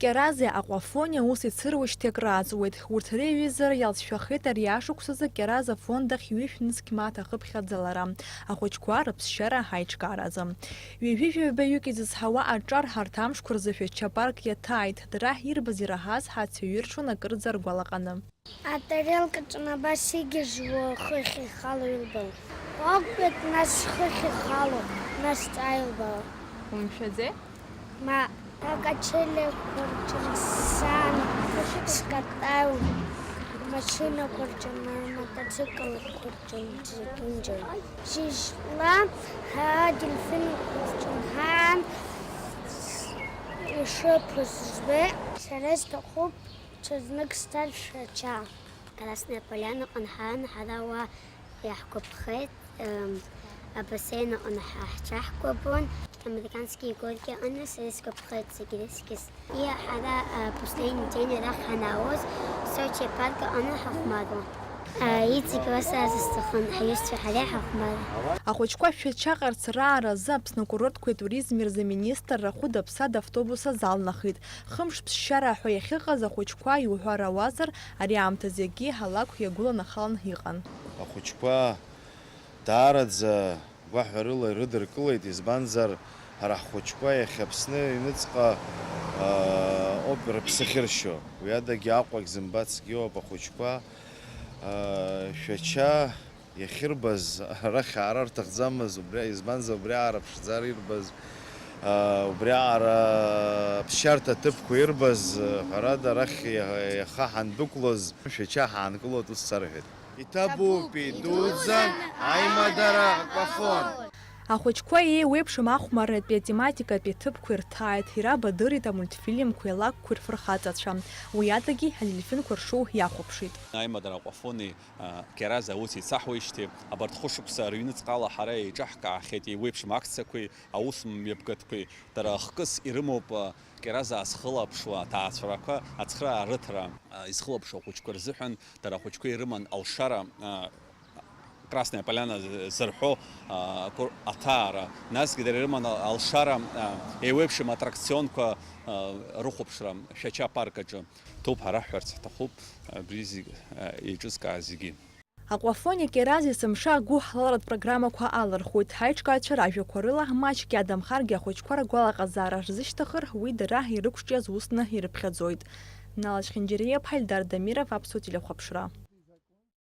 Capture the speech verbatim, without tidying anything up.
Кьарази Аҟәафони аус ицыруашьҭеи акрааҵуеит. Урҭ реиҩызара иалҵшәахеит ари ашықәсазы Кьараз афонд ахь ҩышә нызқь мааҭ ахыԥхьаӡалара, ахәыҷқәа рыԥсшьара ҳаиҿкааразы. Ҩажәи жәаҩбаҩык изызҳауа аҿар ҳарҭ амшқәа рзы Шәача апарк иаҭааит, дара ирбаз ираҳаз ҳацәаҩырҽуан акырӡа ргәалаҟаны. Атарелкаҿы абас игьежьуа хыхь ихало илбало. Уақәтәеит, нас хыхь ихало, нас ҿааилбало. Умшәаӡеи? Ма, акачелиақәа рҿы сан скатаиуан, машьынақәа рҿы, мотоциклқәа рҿы зегьынџьара. Шьыжьла адельфинқәа рҿы ҳан ишыԥыз збеит. Сара сҭахуп ҽазнык сцар Шәача. Красная Полянаҟны ҳаан, ҳара уа иаҳгәаԥхеит, ем, абасеин аҟны ҳа-, ҳҽаҳкәабон, американские горки аҟны сара сгәаԥхеит зегьы раҵкыс. И ҳара, а, последний день арахь ҳанаауаз, Сочи апарк аҟны ҳахәмаруан. А, иҵегь уа сара сызҭахын, ҳҩызцәа ҳареи ҳахәмаруан. Ахәыҷқәа Шәача ҟарҵараара азы Аԥсны акурортқәеи атуризми рзы аминистрра хәыда-ԥсада автобус азалнахит. Хымш ԥсшьара ҳәа иахьыҟаз ахәыҷқәа иуҳәар ауазар, ари аамҭазы егьи алакә иагәыланахалан иҟан. Ахәыҷқәа даараӡа гәаҳәарыла ирыдыркылеит, избанзар, ҳара ҳхәыҷқәа иахьа Аԥсны аҩныҵҟа, аа, ауп рыԥсы ахьыршьо. Уи адагьы Аҟәагь зымбацгьы ыҟоуп ахәыҷқәа. Аа, Шәача иахьырбаз арахь аара рҭахӡамыз, убри, избанзар, убри аара ԥшӡара ирбаз, аа, убри аара ԥсшьарҭа ҭыԥқәа ирбаз, ҳәарада, арахь иа-, иаха ҳандәықәлоз, Шәача ҳаанкылоит, ус сарҳәеит. Иҭабуп, идуӡӡан аимадара Аҟәафон. Ахәыҷқәа еиуеиԥшым ахәмарратәи атематикатәи аҭыԥқәа ирҭааит, ирабадырит амультфильмқәеи алакәқәеи рфырхаҵацәа. Уи адагьы адельфинқәа ршоу иахәаԥшит. Аимадара Аҟәафони, а, Кьараз аус еицаҳуеижьҭеи, абарҭ хәышықәса рыҩныҵҟала ҳара еиҿаҳкаахьеит еиуеиԥшым акциақәеи аус мҩаԥгатәқәеи. Дара хкыс ирымоуп, а, Кьараз аазхылаԥшуа аҭаацәарақәа ацхыраарыҭра, а, изхылаԥшуа ахәыҷқәа рзыҳәан. Дара ахәыҷқәа ирыман алшара, а, Красная Поляна зырҳәо, а, кур-, аҭаара. Насгьы дара ирыман алшара, а, еиуеиԥшым аттракционқәа, а, рыхәаԥшра Шәача апарк аҿы. Ҭоуп ҳәа раҳҳәарц ҳҭахуп, абри зегь, а, еиҿызкааз зегьы. Аҟәафони Кьарази есымша агәыҳалалратә программақәа алырхуеит. Ҳаиҿкаацәа ражәақәа рыла, маҷк иадамхаргьы ахәыҷқәа ргәалаҟазаара рзышьҭыхыр, уи дара ирықәҿиаз усны ирыԥхьаӡоит. Нала Чхинџьариа, Ильдар Дамиров, Аԥсуа телехәаԥшра.